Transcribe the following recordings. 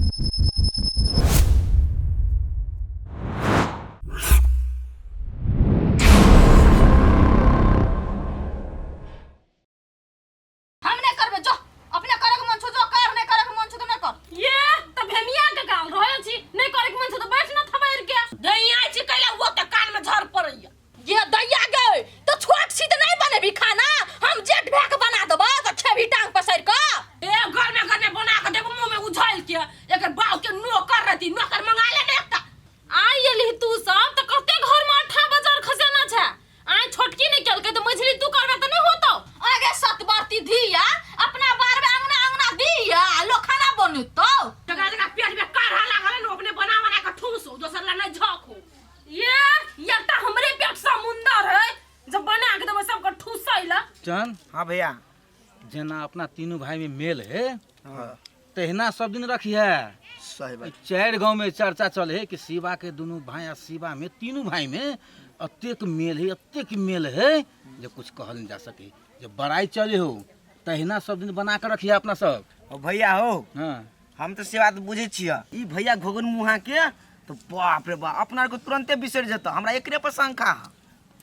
हम नहीं करबे जो अपने करे के मन छो जो कर नहीं करे के मन छो तो नहीं कर ये त भेमिया के गाल रहल छी नहीं करे के मन छो त बैठ न थबैर के दैया छी कैला वो त कान में झर पड़ैया ये दैया गए तो छोट छी त नहीं बनेबी खाना हम जेठ भए के बना देबो त खेबी टांग पसारि के ए घर में घर में बना के देबो मुंह में उझल के एकर बाप के नौकर रहती नौकर मंगा ले ने एकटा आइ एलही तू सब त कते घर में अठा बाजार खसेना छै आइ छोटकी नहीं केलकै त मझली तू करबे त नहीं होतो आगे सतबरती धिया अपना बार में अंगना अंगना दिया लो खाना बनतो जगह जगह पेट में काढ़ा लागल है ने अपने बना बना के ठूसो दोसर ला नहीं झोंको ये एकटा हमरे पेट समुंदर है जब बना के देबै सबके ठूसैला चन हाँ भैया जेना अपना तीनू भाई में मेल है हाँ तहिना सब दिन रखिए सही बात चारि गांव में चर्चा चले है कि शिवा के दुनू भाई आ शिवा में तीनू भाई में अतेक मेल है अतेक मेल है जे कुछ कहल नहीं जा सके जे बड़ाई चले हो तहिना सब दिन बना के रखिए अपना सब ओ भैया हो हाँ हम तऽ से बात बुझै छियै ई भैया घोघन मुहा के तो बाप रे बाप अपना आरके तुरंते बिसरि जेतौ हमरा एकरे पर शंका है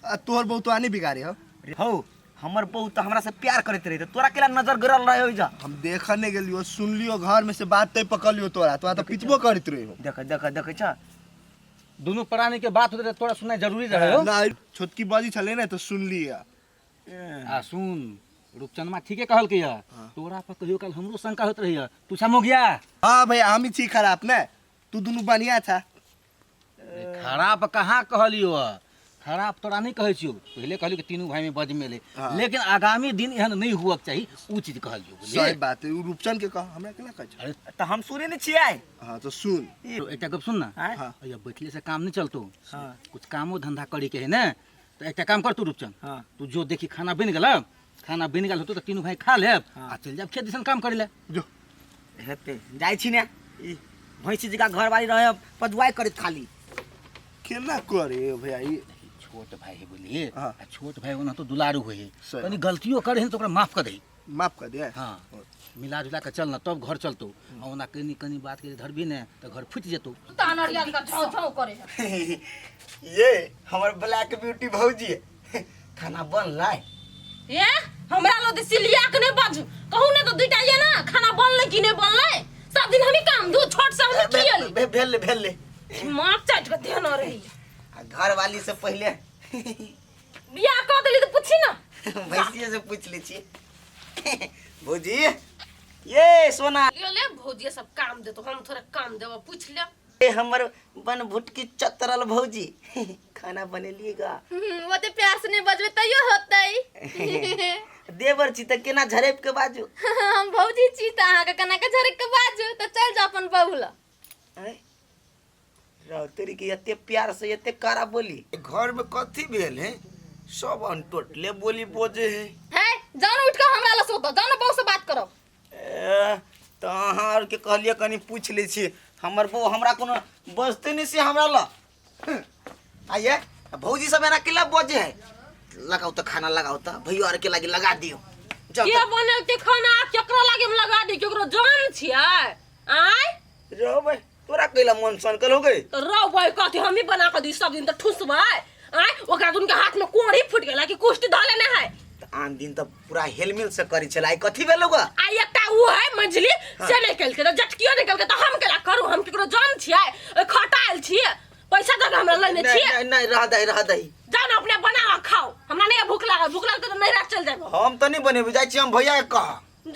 आ तोहर बहुत आनी बिगाड़े हो हौ हमर बहू तऽ हमरा से प्यार करैत रही तऽ तोरा केला नजर गड़ल रहे ओइजा हम देख नहीं गेलियो सुनलियो घर में से बात तय पकड़लियो तोरा तोरा तो पिटबो करैत रही हो देख देख देख छ दुनू प्राणी के बात होते रहे, तोरा सुननाइ जरूरी रहे हो ना छोटकी बजी छले ने तो सुनलिए आ सुन रूपचंदमा ठीके कहलकै यऽ तोरा पर कहियो काल हमरो शंका होइत रहैया तू छा गया हाँ भैया हम ही छी खराब ने तू दुनू बढ़िया था खराब कहाँ कहलियो खराब तोरा नहीं कहै छियौ पहिले कहलियो कि तीनू भाई में बज मेले हाँ। लेकिन आगामी दिन एहन नहीं हुअक चाही ऊ चीज कहलियो बुझलियै सही बात है उ रूपचंद के कह हमरा केना कहै छै अरे तऽ हम सुनै नहि छियै हाँ तो सुन तो एकटा गप सुन ना आँय? हाँ। अया बैठले से काम नहीं चलतो हाँ। कुछ कामो धंधा करे के है ने तो एकटा काम कर तू रूपचंद हाँ। तू जो देखी खाना बनि गेल खाना बनि गेल होतो तऽ तीनू भाई खा लेब हाँ। आ चलि जाब खेत दिसन काम करे ले जो हेतै जाइ छी ने ई भैंसी जकाँ घरवाली रहे पदुआइ करैत खाली केना करे भैया ई छोट भाई है बुझलिए हाँ। आ छोट भाई ओना तो दुलारू होइ है सही। कनी गलतियो करे है तो ओकरा माफ कर दही माफ कर दे हाँ मिला जुला के चल ना तब घर चलतो आ ओना कनी कनी बात के धरबी ने तो घर फुटि जेतो तानरिया का झाव झाव करे है ये हमर ब्लैक ब्यूटी भौजी खाना बनलै ए हमरा लो सिलिया के नहीं बाजू कहू ने तो दुईटा ये ना खाना बनलै कि नहीं बनलै सब दिन हमी काम दू छोट से हमी खियली भेल भेल दिमाग चाट के ध्यान रही आ घरवाली से पहिले बियाह कऽ देली तऽ पूछी ना भैंसिए से पूछ लै छी भौजी ये सोना लियो ले भौजी सब काम देतो हम थोड़ा काम देबो पूछ ले ए हमर बन भुटकी चतरल भौजी खाना बनेलिएगा ओते प्यार से नहीं बजबे तैयो होतै देवर छी तऽ केना झड़प के बाजू हम भौजी छी तऽ अहाँके केना के झरक के बाजू तऽ चल जाउ अपन बहू लग आँय? रौ तोरी के एते प्यार से एते कड़ा बोली घर में कथी भेल है सब अनटोटले बोली बोजे है है जाओ ने उठ के हमरा लग सोतो जाओ ने बहू से बात करो ए, तऽ अहाँ आरके कहलियै कनि पूछि लै छी हमर बहू हमरा कोनो बजते नहि से हमरा लग आइए भौजी सब एना केला बजे है लगाउ तऽ खाना लगाउ तऽ भैयो आरके लागी लगा दियौ जाउ के तऽ। बनेलकै खाना केकरा लागे में लगा दी केकरो जान छियै आय रौ भाई तोरा कैला मन सनकल हो गई तो रौ भाई कथी हम ही बना के दी सब दिन तो ठुसबै आय ओकरा दुन के हाथ में कोड़ी फूट गेला कि कुश्ती धऽ लेने है तऽ आन दिन तऽ पूरा हेलमेल से करै छलै आइ कथी भेलौ गा आ एकटा उ है मंझली से नहीं केलकै तऽ जटकियो नहीं केलकै तऽ हम केला करू हम केकरो जान छियै ओहि खटायल छियै पैसा दऽ के हमरा लेने नहीं छियै नहीं नहीं रह दही रह दही जाओ ने अपने बना के खाओ हमरा नहीं भूख लागल भूख लागल तऽ नैहरा चलि जायब हम तऽ नहीं बनेबै जाइ छी हम भैया के कह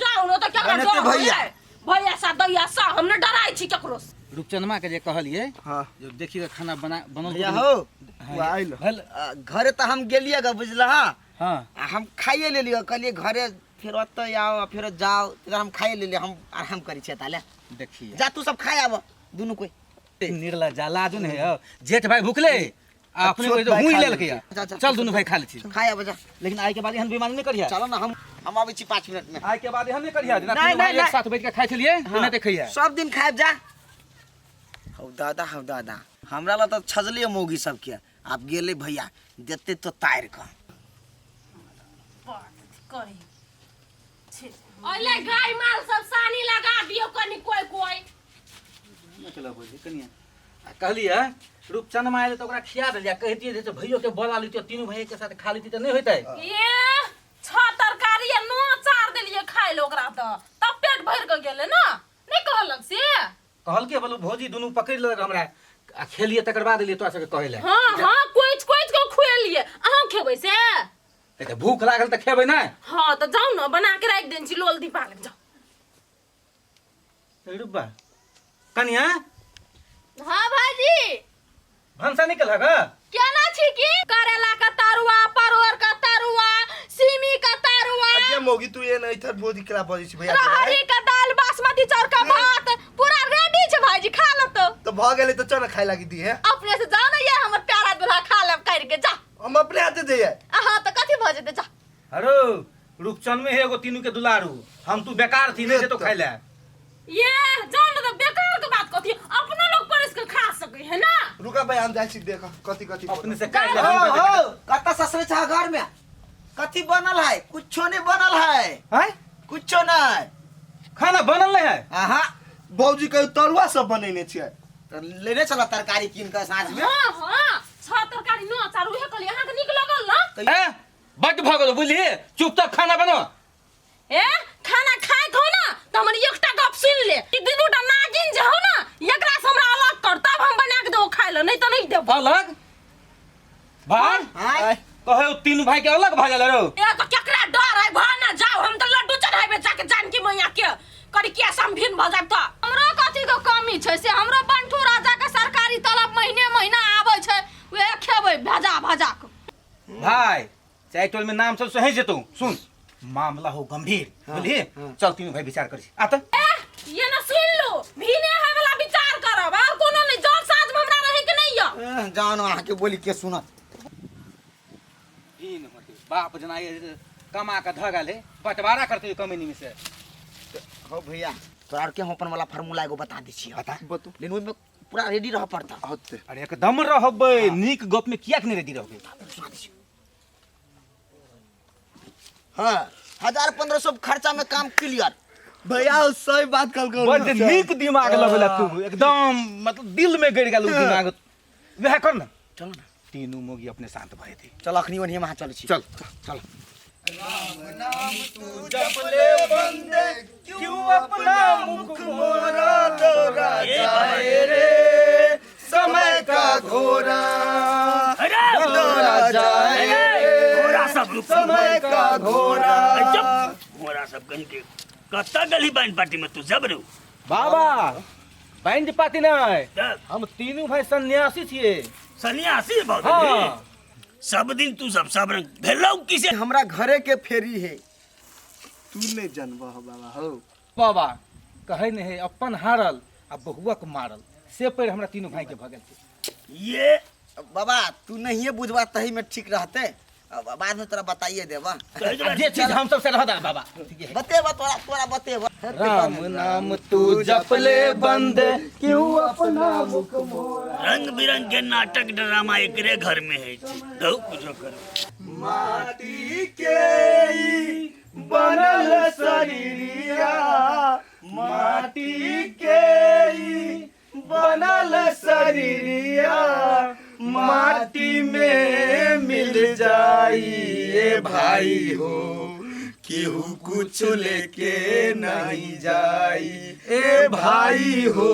जाओ ने तऽ केकरा बनेतै डर भैया। होइए? भैया सा दैया सा हम ने डराइ छी केकरो से। रूपचंदमा के जे कहलिए हाँ जो देखिए खाना बना बनल भैया हो हाँ, वो आइल। भेल घरे तऽ हम गेलियै गा बुझलह हाँ आ हम खाइए लेलियै कहलियै घरे फेर ओतऽ आउ आ फेर जाउ तकर हम खाइए लेलियै हम आराम करै छियै ताले देखिए जा तू सब खाइ आब दुनू कोइ निर्लज्जा लाजो नहीं है जेठ भाई भूखले आ अपने छोट कोई तो भाई हुई खा लेलकै लेलकै। जा, जा। चल दुनू भाई खा ले छी खाइ आब जा लेकिन आई के बाद एहन बेईमानी नहीं करिया चलो ना हम हम आबै छी 5 मिनट में आई के बाद एहन नहीं करिया जेना नहीं, तीनू भाई नहीं, एक नहीं। साथ बैठ के खाइ छलियै तेना देखैया सब दिन खायब जा हौ दादा हौ दादा हमरा ला तऽ छजलियै मौगी सबके आब गेलै भैया देतै तो तारि कऽ बात करी छी। ओले गाय माल सब सानी लगा दियो कनी कोई कोई केला बोली कनिया आ कहलियै रूपचनमा एलै तऽ ओकरा खिया देलियै आ कहितियै जे भैयो के बोला लितियै तीनू भैया के साथ खा लितियै तऽ नहि होइतै। ये छह तरकारी आ नौ अचार देलियै खाय ले ओकरा तऽ तब पेट भरि के गेलै ना। नहीं कहलक से? कहलकै बोलू भौजी दुनू पकड़ि लेलक हमरा आ खेलियै तकर बाद एलियै तोरा सबके कहै लए। हाँ हाँ कोइच कोइच के खुएलियै। अहूँ खेबै से? तऽ भूख लागल तऽ खेबै नहि। हाँ तऽ जाउ ने बना के राखि देने छी लोल दीपा लग जाउ। रुबा कनिया। हाँ भाईजी। भनसा निकल हग केना छी की करेला का तरुआ परोर का तरुआ सीमी का तरुआ। अरे मोगी तू ये नहीं थर भोजी केला बजै छी भैया के, राहरी का दाल बासमती चाउर का भात पूरा रेडी छै भाईजी खा लो तो। तो भ गेलै तो चल ना खाय लागी दी है। अपने से जाओ ना ये हमर प्यारा दूल्हा खा लेब कर के जा। हम अपने हाथे जइए। अहाँ तो कथी भ जेतै जा। अरे रूपचंद में है एगो तीनू के दुलारू हम तू बेकार थी नहीं तो खाय ले। ये जान तो बेकार के बात कथी अपनो लोग परस के खा सके है ना। रुका भाई हम जाइ छी देख कथी कथी अपने से काट ले। हो हो कत्ता ससरे छा घर में कथी बनल है? कुछो नहीं बनल है। हैं? कुछो नहीं। खाना बनल नहीं है? आहा। भौजी कहियो तरुआ सब बनेने छियै। तो लेने चला तरकारी कीन के साँझ में। हाँ हाँ छह तरकारी नौ अचार उहे कहलियै अहाँ के नीक लगल ना? ए बड भऽ गेलो बुझलियै चुपचाप खाना बनो। ए खाना खाय खो ना त हमर एकटा गप सुन ले ई दुनूटा नागिन जे हो ना एकरा से हमरा अलग कर तब हम बना के देबो खाय ले नहीं त नहीं देबो। अलग भाई? आय। कहे ओ तीनू भाई के अलग भऽ गेल रौ। ए तो केकरा डर है भा ना जाओ हम त लड्डू चढ़ाबे जाके जानकी मैया के करी के समभिन भ जाब त। हमरो कथी के कमी छै से हमरो बंठू राजा के सरकारी तलब महीने महीना आबै छै उहे खेबै भजा भजा के। भाई चाहे टोल में नाम सब सही जेतौ सुन मामला हो गंभीर बुझलिए चल तीनू भाई विचार करी आ त। ए ये ना सुन लो भीने है वाला विचार करब और कोनो नहीं जल साँझ में हमरा रहे के नहीं य। जानो अहाँ के बोली के सुनत। भीन होते बाप जना ये कमा के धगल है बंटवारा करते कमेनी में से। हो भैया तोरा आर के हम अपन वाला फार्मूला एगो बता दै छियै। बता। बतो। लेकिन ओहिमे पूरा रेडी रह पड़ता। होते। अरे एकदम रहबै नीक गप में कियाक नहीं रेडी रहबै। हाँ 1000-1500 खर्चा में काम क्लियर। भैया सही बात कल करू। बड नीक दिमाग लगेला तू एकदम मतलब दिल में गड़ गेल दिमाग। वएह कर ना चलो ना तीनू मोगी अपने शांत भए थे। चल अखनी ओन्हिए वहाँ चलै छी। चल चल। राम नाम तू जप ले बंदे क्यों अपना मुख मोरा दौरा जाए रे समय का घोड़ा दौड़ा जाए घोड़ा सब रुक समय का घोड़ा। घोड़ा सब कहीं के कत्ता गली बैंड पार्टी में तू जब रू बाबा बैंड पार्टी नहीं तब? हम तीनू भाई सन्यासी छिए। सन्यासी भऽ हाँ। गेली? सब दिन तू सब सब रंग भेलौ किसे? हमरा घरे के फेरी है। तू नहीं जानबा हो बाबा हो। बाबा कहे नहीं है अपन हारल आ बहुआ के मारल से पर हमरा तीनू भाई के भऽ गेल छै। ये बाबा तू नहीं बुझबा तही में ठीक रहते अब बाद में तोरा बताइए देबा। आ जे चीज हम सब से रह दा बाबा। ठीक है। बतेबा तोरा तोरा बतेबा। राम नाम तू जप ले बंदे क्यों अपना मुख मोरा। रंग बिरंग के नाटक ड्रामा एकरे घर में है छै। कहू कुछो करू। माटी के ई बनल शरीरिया माटी के ई बनल शरीरिया माटी में मिल जाई ए भाई हो केहू कुछ लेके नहीं जाई ए भाई हो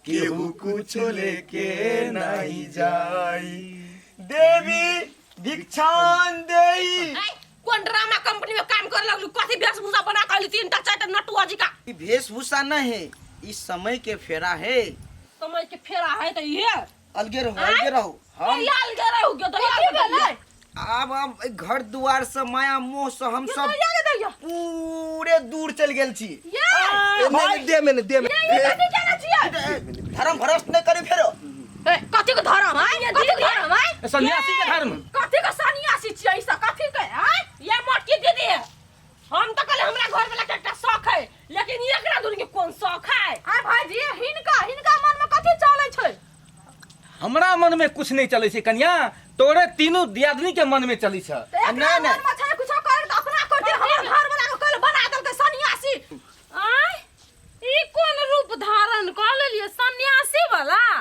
केहू कुछ लेके नहीं जाई देवी भिक्षान देई। ऐ, कोन ड्रामा कंपनी में काम कर लगलू कथी वेशभूषा बना के तीन टा चार टा नटुआ जी का। ई वेशभूषा नहीं है ई समय के फेरा है। समय के फेरा है तो ये अलगे रहो अलगे रहो। हम हम अलगे रहो गयो तो कथी भेलै? आब हम एहि घर दुआर से माया मोह से हम सब ये के दैया। पूरे दूर चल गेल छी। ये ए, भाई दे में दे में। ये कथी केने छियै? धर्म भ्रष्ट नहीं करी फेरो। ए, कथी के धर्म है? कथी के धर्म है? सन्यासी के धर्म। कथी के सन्यासी छियै ई सब कथी के है? ये मोटकी दीदी हम तो कहले हमरा घर वाला के एकटा शौक है लेकिन एकरा दुनू के कोन शौक है? आ भाईजी हिनका हिनका मन में कथी चलै छै? हमरा मन में कुछ नहीं चलै छै कन्या तोरे तीनू दियादनी के मन में चलै छै। तऽ एकरा नहीं, नहीं। मन में छै कुछो करे तऽ अपना करतै हमर घर वाला के कहले बना देलकै सन्यासी। आय ई कोन रूप धारण कऽ लेलियै सन्यासी?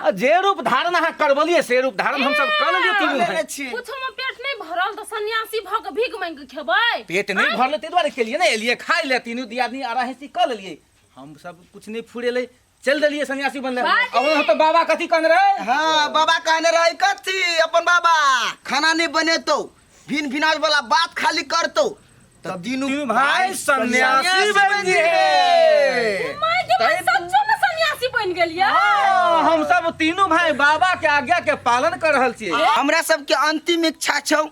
आ जे रूप धारण अहाँ करबलियै से रूप धारण हमसब कऽ लेलियै तीनू लेने भाई छियै कुछो में पेट नहीं भरल तऽ सन्यासी भऽ के भीख मांगि के खेबै पेट नहीं भरले ताहि दुआरे केलियै ने एलियै खाय ले तीनू दियादनी अढ़ाई कऽ लेलियै हम सब कुछ नहीं फुरेलै चल देलियै सन्यासी बनले अब हम तो बाबा कथी कहने रहे हाँ बाबा कहने रहे कथी अपन बाबा खाना नहीं बनेतो भिन भिनाज वाला बात खाली करतो तो तीनू तीनू भाई सन्यासी बन जिहे माय के भाई सच्चो में सन्यासी बन गेलियै हाँ, हम सब तीनू भाई बाबा के आज्ञा के पालन कर रहल छियै हमरा सबके अंतिम इच्छा छौ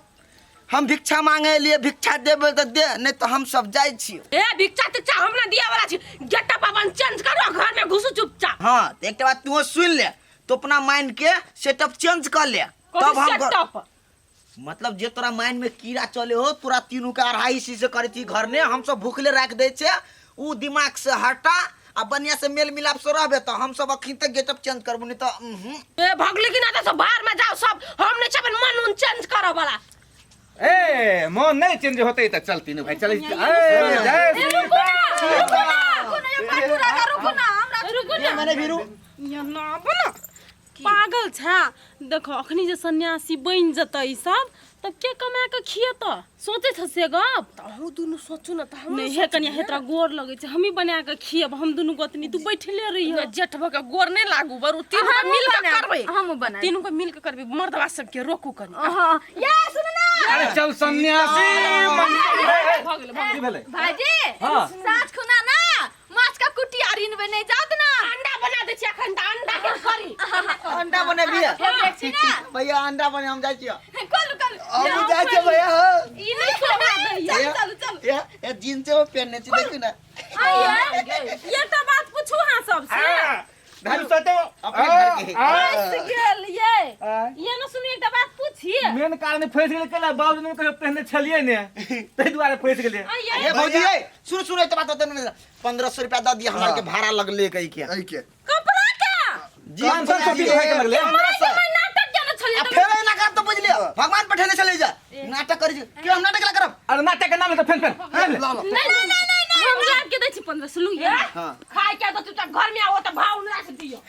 हम भिक्षा मांगे लिए भिक्षा देबे तऽ दे नहीं तऽ हम सब जाइ छियै ए भिक्षा तिक्षा हम ना दिया वाला छी गेटअप अपन चेंज करो घर में घुसू चुपचाप हाँ तऽ एकटा बात तू सुन ले तो अपना माइंड के सेटअप चेंज कर ले तब हम सेटअप मतलब जे तोरा माइंड में कीड़ा चले हो तोरा तीनू के अढ़ाई सी से करे छी घर ने हम सब भूखले राख दे छे उ दिमाग से हटा आ बढ़िया से मेल मिलाप से रहबे तो हम सब अखन तक गेटअप चेंज करबो नहीं तो उहुं। ए भगली की ना तो सब बाहर में जाओ सब हम नहीं अपन मन उन चेंज करो वाला ए मन नहीं चेंज होते त चल तीनू भाई चल ए जय श्री रुको ना ये पाटू राजा रुको ना हमरा रुको ना मने भीरू ये ना बना पागल छा देखो अखनी जे सन्यासी बनि जतै ई सब तब के कमा के खियत सोचे छ से गप अहूँ दुनू सोचू ना तऽ नहीं हे कनिया हे तोरा गोर लगै छै हमही बना के खियब हम दुनू गोतनी तू बैठले रही जेठ भऽ के गोर नहि लागू बरू तीनू के मिल के करबै हमहूँ बनाएब। तीनू के मिल के करबै मर्दवा सबके रोकू कनी हाँ या सुन ना अरे चल सन्यासी भऽ गेलै की भेलै भाईजी हाँ। साँझ खुना ना माछ का कुटिया रिनबे नहीं जात ना अंडा बना दै छी अखन तऽ अंडा के करी अंडा बनेबियै फेवरेट छी ना भैया अंडा बने हम जाइ छियै कल कल हम जाइ छियै भैया हँ। ई नहि शोभा दैया चल चल चल ए ए जींस वो पहनने छी देखू ना आइए एकटा बात पूछू अहाँ सबसे धन सोते अपने घर के फँसि गेल ये ये ना सुनू एकटा बात पूछी मेन कारण फंसि गेलै केला बाबू ने कहियो पहिने छलियै ने ताहि दुआरे फंसि गेलियै आइए ए भौजी ए सुन सुन एक बात बता 1500 रुपया दऽ दिया हमरा के भाड़ा लगले कहि के एहि के कपड़ा के जी 500 रुपया के लगले 1500 मैं नाटक केने छलियै आ फेर एना करब तऽ बुझलियै भगवान पठेने छलै जे नाटक करै छी के हम नाटक ला करब अरे नाटक के नाम ले तऽ फेन फेन फेन ले। ला ला नहीं नहीं नहीं नहीं हम लाके दै छी 1500 लू ये हां खाय के तो तू घर में आओ तऽ भाव राख दियो।